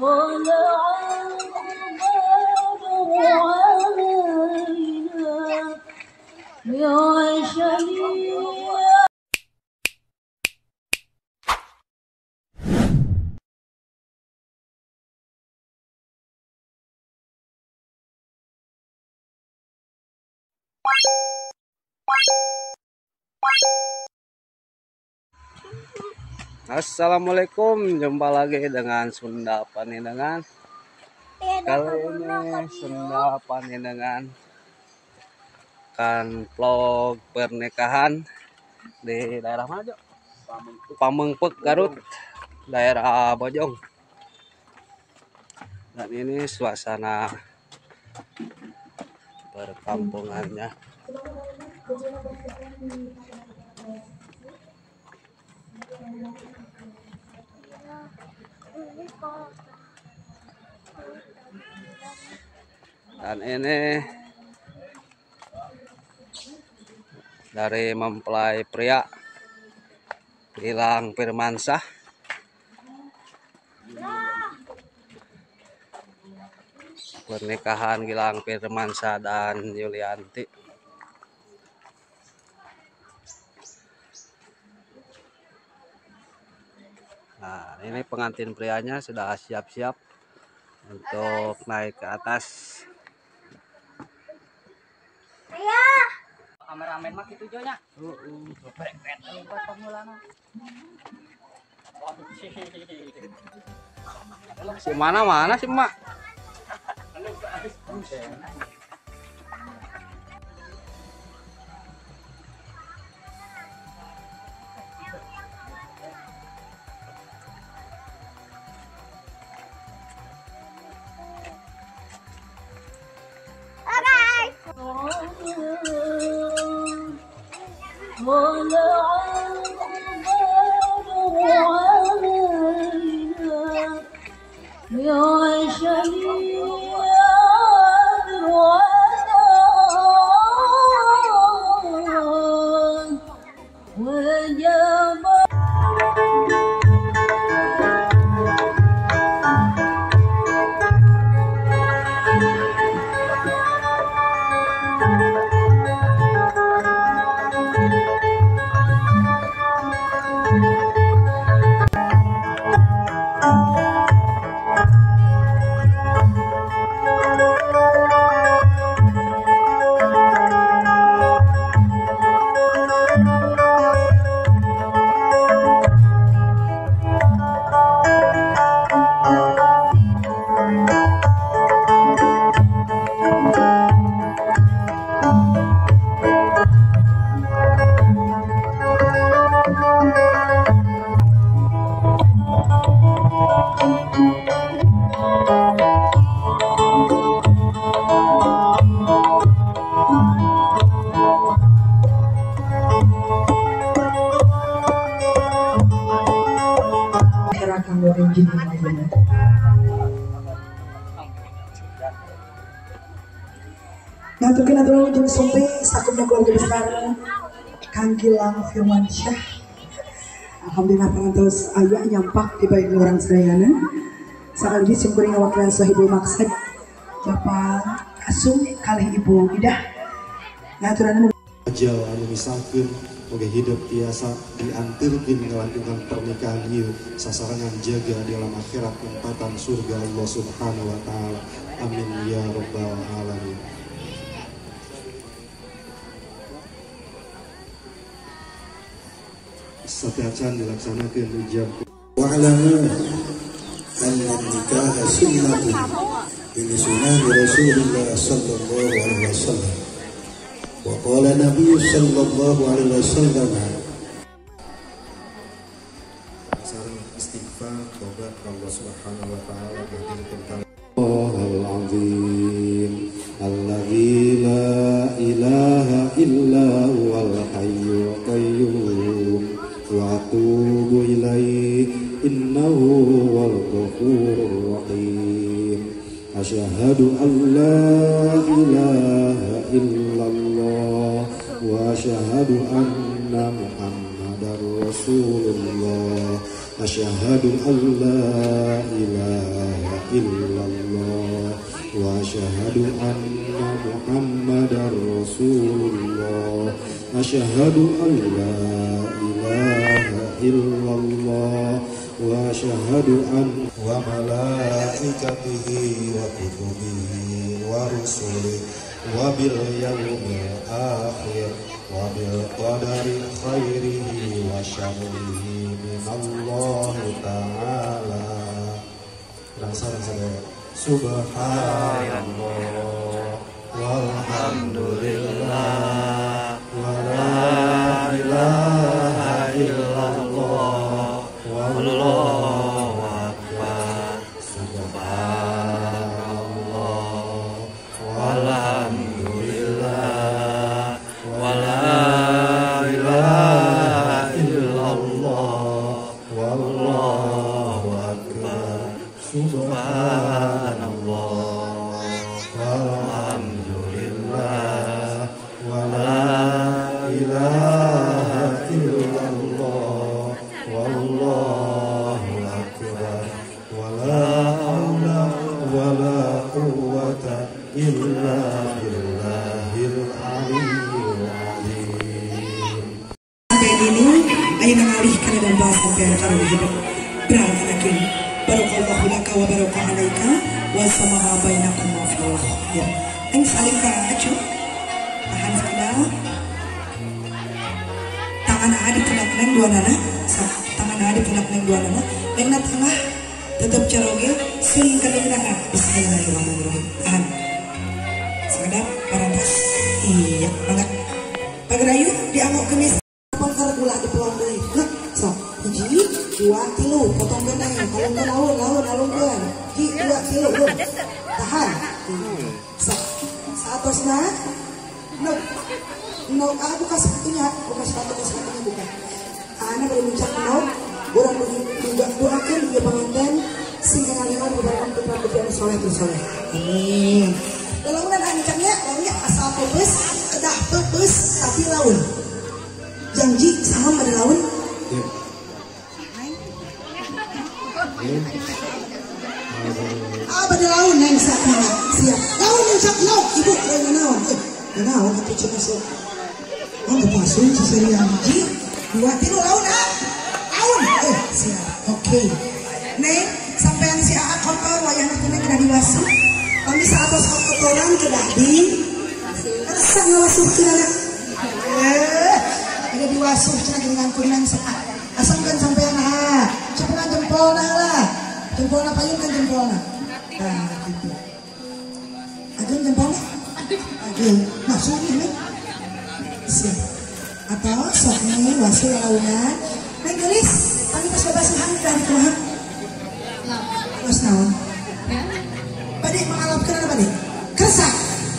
طلع البدر علينا يا شميل. Assalamualaikum, jumpa lagi dengan Sunda Paninengan. Kali ini Sunda Paninengan kan vlog pernikahan di daerah mana, Jo? Pameungpeuk, Garut, daerah Bojong. Dan ini suasana perkampungannya. Dan ini dari mempelai pria Gilang Firmansyah. Pernikahan Gilang Firmansyah dan Yulianti. Nah, ini pengantin prianya sudah siap-siap untuk naik ke atas. Kameramen mah kitu nya. Si mana-mana sih, Mak? طلع البدر علينا يا شميل وجب. Ngaturkeun aturan wilujeng sumping sakumna keluarga besar Kang Gilang Firmansyah. Alhamdulillah pangantos aya nyampak di bagian urang sadayana. Sakali simkuring ngawakilan Sohibul Maksad Bapak Kasum kalih Ibu Idah. Ngaturan ajal anu misalkeun oge hidup tiasa diantirkeun ngalangkungan pernikahan ieu sasarengan jaga di alam akhirat tempatan surga Allah Subhanahu wa taala. Amin ya rabbal alamin. Setiap dilaksanakan ijab. Wa'lamu anna nikaha sunnatun min sunani Rasulillah sallallahu alaihi wasallam. Wa qala Nabi sallallahu alaihi wasallam. Sareng istighfar tobat ka Allah Subhanahu wa taala hadirkeun Allahul azim alladzi la ilaha illa huwal hayyul qayyum wa atubu ilaihi innahu huwal ghafurur rahim. Asyhadu an la ilaha illallah wa asyhadu anna Muhammadar Rasulullah. Asyhadu an la ilaha illallah wa asyhadu anna Muhammadar Rasulullah. Asyhadu an la ilaha illallah wa asyhadu an wa malaikatihi wa kutubihi wa rusulihi wa bil yaumil akhir wa bil qadari khairihi wa syarrihi minallahi ta'ala. Rangsa-rangsa subhanallah walhamdulillah wa la ilaha illallah wallahu akbar. Subhanallah walhamdulillah wa la ilaha illallah wallahu akbar. Subhanallah walhamdulillah wa la ilaha illallah wallahu akbar wa la haula wa la quwwata illa billahil aliyyil azim. Sampai ini ayeuna ngalih kana dampal sampean kana hidup. Berang anakin. Barakallahu laka wa baraka alaika wa samaha bainakum wa fil khair. Aing salim ka acu. Tahan sakedap. Tangan aa di pundak neng dua nana. Sok, tangan aa di pundak neng dua nana. Nengna tengah tetep caroge sun keningna. Bismillahirrahmanirrahim. Tahan. Sakedap parantos. Iya, mangga. Pagerayu dianggo kemis pongkar ulah dipelang deui. Hah, sok. Hiji, dua, tilu, potong geneng, alungkeun laun, laun, alungkeun. Hiji, dua, tilu, tahan. Sok. Saatosna no, no, ah buka sepatunya, buka sepatu, sepatunya buka. Ana bari muncak no, urang doakeun ieu panganten sing ngalingan beberapa putra putri anu soleh tur soleh. Amin. Lalaunan ancangnya, launnya asal peupeus, kedah peupeus tapi laun. Janji sama pada laun. Ah, pada laun neng sak mana? Siap. Laun muncak no, ibu laun naon? Naon atuh cenah sok. Oh, tepasung seserian hiji, dua, tilu laun ah. Laun. Siap. Oke. Neng, sampean si Aa kotor wayahna teh kena diwasuh. Kami saatos kotoran kedah di rasa ngawasuhkeun anak. Kena diwasuh cenah geuningan kuningan sok ah. Asangkeun sampean ah. Cepengan jempolna lah. Jempolna payun kan jempolna. Nah, gitu. Ageung jempolna? Ageung. Nah, suri nih. Siap. Atau sok nih wasuh lalaunan. Neng geulis, kami pas babasuhan dari kumaha? Terus naon? Bade mengalapkeun apa bade? Kersa.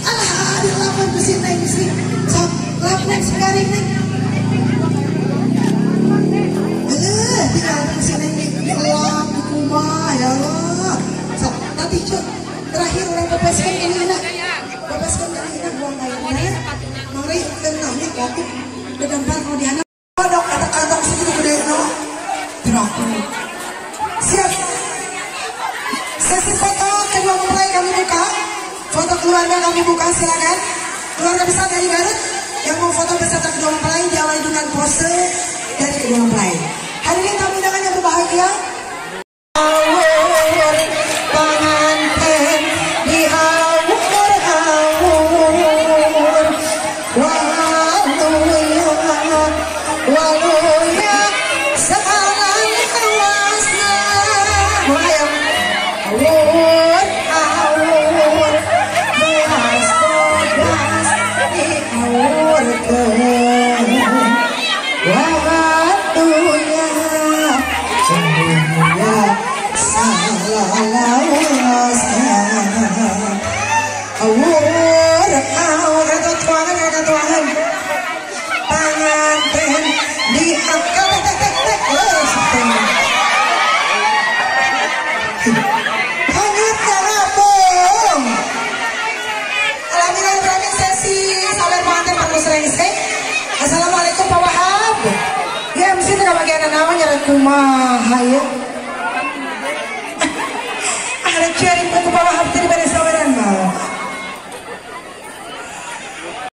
Alah, dilapan ku si neng si. Sok lap neng segaring neng. Tinggal si neng dilap di kumaha ya Allah. Sok nanti cuk terakhir orang bebaskan ini enak. Bebaskan ini enak buang airnya. Mari kenanya kopi dedampar kalau di anak. Kodok kata kantong segitu gede no. Terakhir. Siap. Sesi foto kedua mempelai kami buka. Foto keluarga kami buka, silakan. Keluarga besar dari Garut yang mau foto beserta kedua mempelai diawali dengan pose dari kedua mempelai. Hadirin tamu undangan yang berbahagia. Awur pengantin di awur awur waluya waluya sekarang awasna ayo awur awur beas bodas di awurkeun waluya sungguhnya salalawasna awur awur atau tuangan atau tuangan panganten di akal tek tek tek hangat ngapung. Alhamdulillah berakhir sesi sawer pengantin perlu sering. Assalamualaikum Pak Wahab. Ya mesti tengah bagian nama nyaran kumaha ya. Arek Cerita